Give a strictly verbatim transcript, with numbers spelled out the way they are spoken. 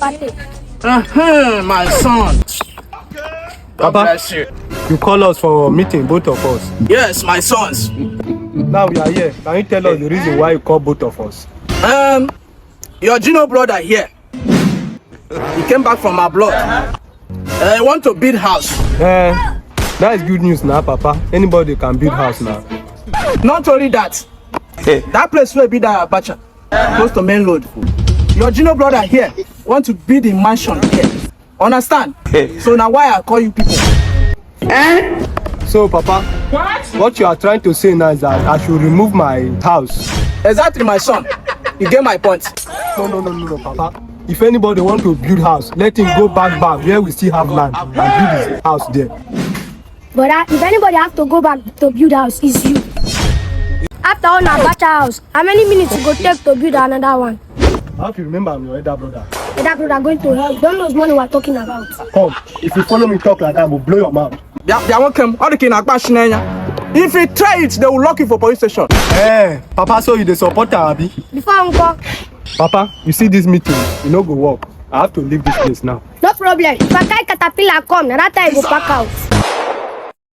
Pate. Uh-huh, my son. God Papa, bless you. You call us for meeting, both of us. Yes, my sons. Now we are here. Can you tell us the reason why you call both of us? Um, your Gino brother here. He came back from abroad. Uh, he want to build house. Eh, that is good news now, Papa. Anybody can build house now. Not only that, that place will be that Abacha, close to main road. Your Gino brother here want to build a mansion here. Understand? So now why I call you people? So, Papa, what you are trying to say now is that I should remove my house. Exactly, my son. You get my point. No, no, no, no, no, Papa. If anybody want to build house, let him go back back where we still have land and build his house there. Brother, if anybody have to go back to build house, it's you. After all na Abacha house, how many minutes e go take to build another one? How you remember I'm your elder brother? That brother going to hell. Don't know what money we're talking about. Come, if you follow me talk like that, I will blow your mouth. They, they won't come. All the king Akpa Shinenya. If you try it, they will lock you for police station. Eh, Papa, so you the supporter, Abi? Before uncle, Papa, you see this meeting, you no go work. I have to leave this place now. No problem. If I carry caterpillar come, na that time you go pack out.